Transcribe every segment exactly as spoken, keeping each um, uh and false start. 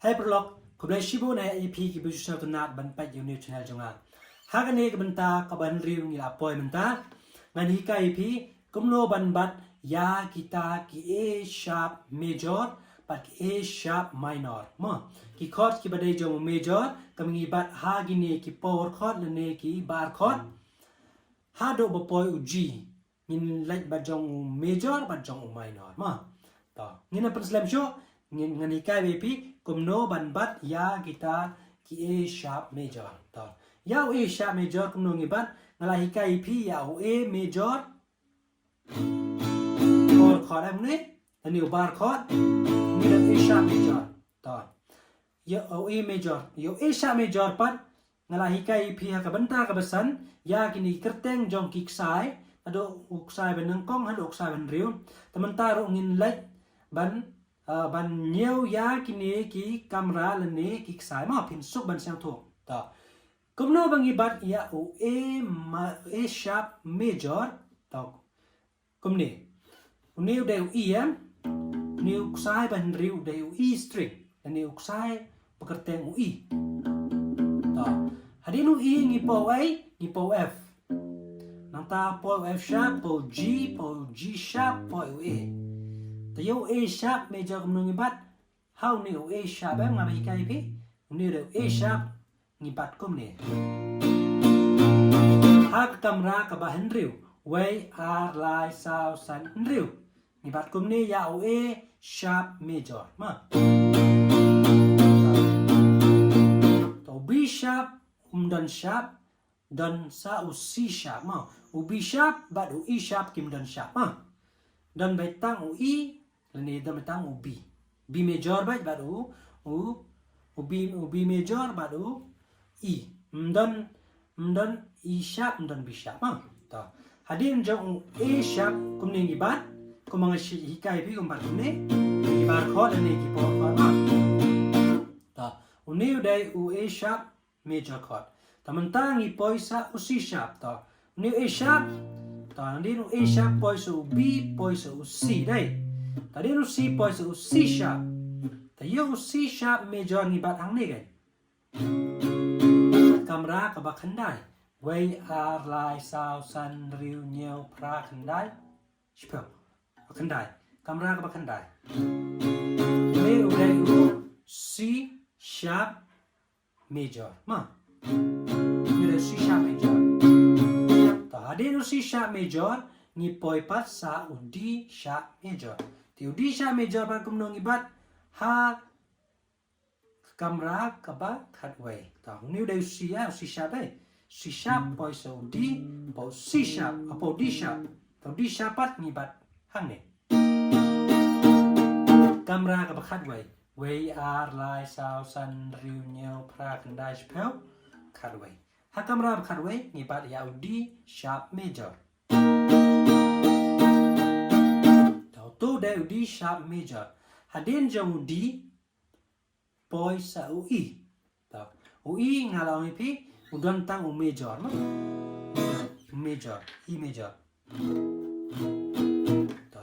Hai paralok, khublei shibun ïa phi kiba ju sngewtynnat ban peit ïa u new channel jong nga. Ha kane ka bynta kaba hynriew ngi la poi mynta. Ngan hikai ïa phi kumno ban bat ïa kita ki A sharp major bad ki A sharp minor. Mo, ki chord kiba dei jong u major, kaba ngi bat ha kine ki power chord lane ki bar chord. Haduh ba poi u G, ngin leit bat jong u major bad jong u minor. Mo, to, ngin ym pynslem shuh, ngin, ngan hikai ïa phi kumno ban bat ïa kita ki A sharp major. To, ïa u A sharp major kumno ngi bat, nga la hikai ïa phi ïa u A major, chord, chord em ne, lane u bar chord, ngi leh A sharp major. To, ïa u A major, ïa u A sharp major pat nga la hikai ïa phi ha ka bynta kaba san, ïa kine ki kyrteng jong ki ksai, haduh u ksai ba nyngkong haduh u ksai ba hynriew. Te mynta ruh ngin leit ban, ah, ban ñiew ïa kine ki kamra lane ki ksai. Mo, phin suk ban sngewthuh. To, kumno ba ngi bat ïa u A ma-, A sharp major? To, kumne. Une u dei u E, em? Une u ksai ba hynriew u dei u E string, lane u ksai ba kyrteng u E. To, hadien u E ngi poi u A, ngi poi u F. Nangta poi u F sharp, poi u G, poi u G sharp, poi u A. Te ïa u A sharp major kumno ngi bat? Ha une u A sharp, em, nga ba hikai ïa phi. Une u A sharp, ngi bat kumne. Ha ka kamra kaba hynriew, wei, ar, lai, saw, san, hynriew. Ngi bat kumne ïa u A sharp major. Mo, to, u B sharp um don sharp, don sa u C sharp. Mo, u B sharp bad u E sharp kim don sharp. Mo, don beit tang u E, lane don beit tang u B. B major beit bad u, u, u B, u B major bad u E. Ym don, ym don E sharp, ym don B sharp. Mo, to, hadien jong u A sharp kumne ngi bat, kumba nga shi-, hikai ïa phi kumba kumne, ki bar chord lane ki power chord. Mo, to, une u dei u A sharp major chord. Te mynta ngi poi sa u C sharp. To, une u A sharp, to, hadien u A sharp poi sa u B, poi sa u C, dei. Te hadien u C poi sa u C sharp. Te ïa u C sharp major ngi bat hangne, guys. Kamra kaba khyndai. Wei, ar, lai, saw, san, hynriew, hynñiew, phra, khyndai, shiphew. Khyndai. Kamra kaba khyndai. Une u dei u C sharp major. Mo, une u dei u C sharp major. To, hadien u C sharp major ngi poi pat sa u D sharp major. Te u D sharp major pat kumno ngi bat? Ha ka kamra kaba khatwei. To, une u dei u C, ïa, u C sharp, eh. C sharp poi sa u D, poi u C sharp, ah, poi u D sharp. To, u D sharp pat ngi bat hangne. Kamra kaba khatwei. Wei, ar, lai, saw, san, hynriew, hynñiew, phra, khyndai, shiphew, khatwei. Ha kamra ba khatwei ngi bat ïa u D sharp major. To, to u dei u D sharp major. Hadien jong u D poi sa u E. To, u E nga la ong ïa phi, u don tang u major, mo? Major, E major. To,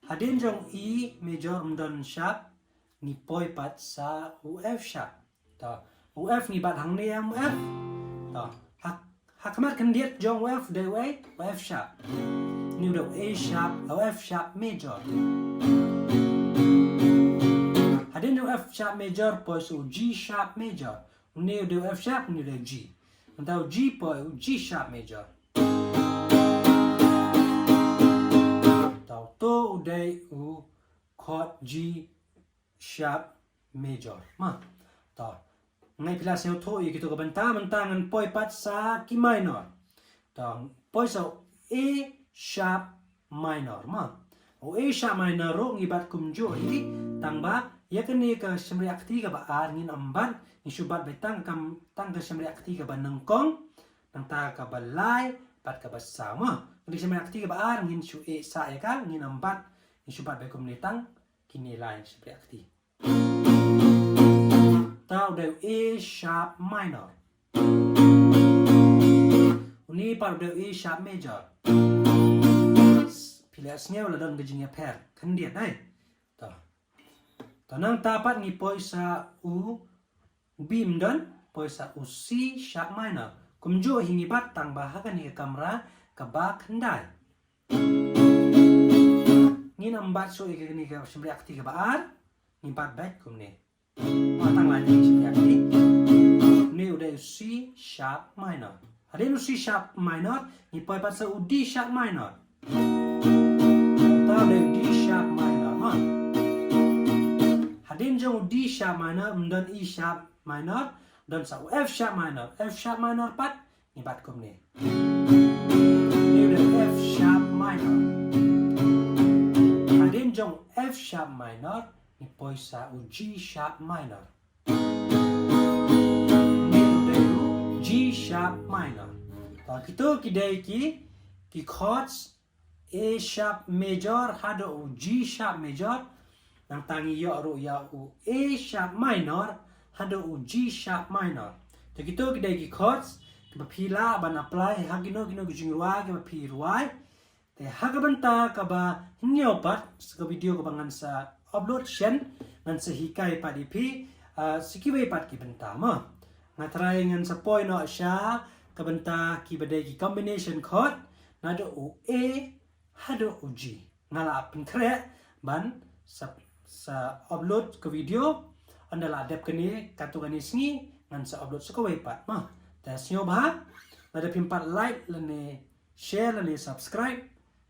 hadien jong E major ym don sharp, ngi poi pat sa u F sharp. To, u F ngi bat hangne, em, u F. To, ha, ha khmat khyndiat jong u F dei u A, u F sharp. Une u dei u A sharp, u F sharp major. Hadien jong u F sharp major poi sa u G sharp major. Une u dei u F sharp, une u dei u G. Mynta u G poi u G sharp major. To, to u dei u chord G sharp major. Mo, to, nga ai phi la sngewthuh ïa kito ka bynta, mynta ngan poi pat sa ki minor. To, poi sa A sharp minor. Mo, u A sharp minor ruh ngi bat kumjuh hi, tang ba ïa kane ka shymriah kti kaba ar ngin ym bat, ngin shu bat beit tang ka, tang ka shymriah kti kaba nyngkong, nangta kaba lai bad kaba saw. Mo, kane ka shymriah kti kaba ar ngin shu eh sah ïa ka, ngin ym bat, ngin shu bat beit kumne tang kine lai shymriah kti. To u dei u A sharp minor. Une pat u dei u A sharp major. Phi la sngew la don ka jingïapher khyndiat, eh. To, To nangta pat ngi poi sa u B ym don, poi sa u C sharp minor. Kumjuh hi ngi bat tang ba ha kane ka kamra kaba khyndai. Ngin ym bat shuh ïa kane ka shympriahkti kaba ar, ngi bat beit kumne. Tang lai te shympriahkti. Une u dei u C sharp minor. Hadien u C sharp minor, ngi poi pat sa u D sharp minor. Te u dei u D sharp minor, mo. Hadien jong u D sharp minor, ym don E sharp minor, don sa u F sharp minor. F sharp minor pat, ngi bat kumne. Une u dei u F sharp minor. Hadien jong u F sharp minor, ngi poi sa u G sharp minor. Une u dei u G sharp minor. To kito ki dei ki, ki chords A sharp major haduh u G sharp major. Nangta ngi ïoh ruh ïa u A sharp minor haduh u G sharp minor. Te kito ki dei ki chords kiba phi lah ban apply ha kino kino ki jingrwai kiba phi rwai. Te ha ka bynta kaba hynñiew pat, sa ka video kaba ngan sa upload shen, ngan sa hikai pat ïa phi, ah, sa kiwei pat ki bynta, mo. Nga trai ngan sa poi noh sha ka bynta kiba dei ki combination chord, naduh u A haduh u G. Nga la pynkhreh ban sa, sa upload ka video, ynda la dep kane, katto katne sngi, ngan sa upload sa kawei pat, mo. Te sngewbha, lada phim pat like lane share lane subscribe,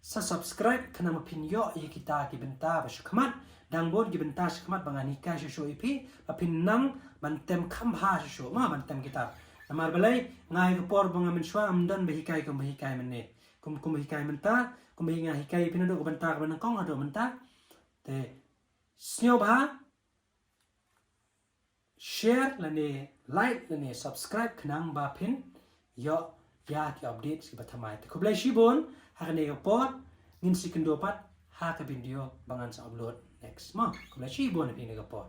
sa subscribe khnang ba phin ïoh ïa kita ki bynta ba sha khmat, dang bun ki bynta sha khmat ba ngan hikai shuh shuh ïa phi, ba phin nang ban tem kham bha shuh shuh, mo, ban tem kita. Namar balei, nga ïa ka por ba nga mynshuwa ym don ba hikai kum ba hikai mynne. Kum, kum ba hikai mynta, kum ba nga hikai ïa phi naduh ka bynta kaba nyngkong haduh mynta. Te sngewbha share lane like lane subscribe khnang ba phin ïoh ïa ki updates kiba thymmai. Te khublei shibun, ha kane ka por ngin sa ïakynduh pat ha ka video ba ngan sa upload next, mo. Khublei shibun ha kane ka por.